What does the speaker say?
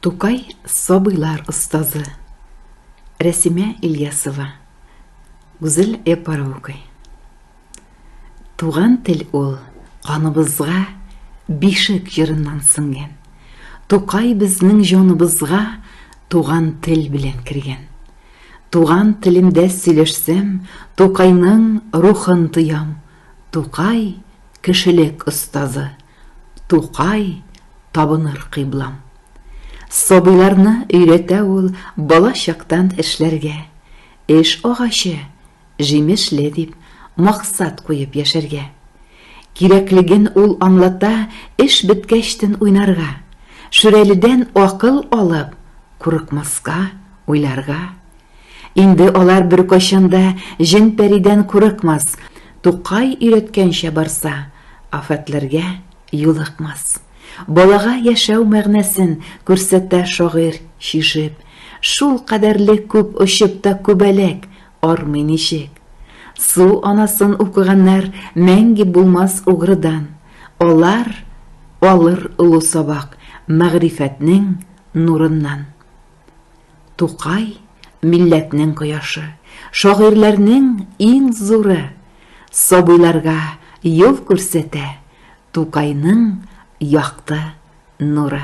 Тукай сабыйлар остазы. Рәсимә Ильясова. Гүзел Яппарова укый. Туган тел ул каныбызга бишек җырыннан сеңгән. Тукай безнең җаныбызга туган тел белән кергән. Туган телемдә сөйләшсәм, Тукайның рухын тоям. Тукай кешелек остазы. Тукай табыныр кыйблам. Сабыйларны өйрәтә ул бала чактан эшләргә. Эш агачы җимешле дип максат куеп яшәргә. Кирәклеген ул аңлата эш беткәчтен уйнарга. Шүрәледән акыл алып, курыкмаска, уйларга. Инде алар беркайчан да җен-пәридән курыкмас, Тукай өйрәткәнчә барса, афәтләргә юлыкмас. Балага яшәү мәгънәсен күрсәтә шагыйрь чишеп. Шул кадәрле күп очып та күбәләк армый ничек? Су анасын укыганнар мәңге булмас угрыдан. Алар алыр олы сабак мәгърифәтнең нурыннан. Тукай, милләтнең кояшы, шагыйрьләрнең иң зуры. Сабыйларга юл күрсәтә Тукайның якты нуры.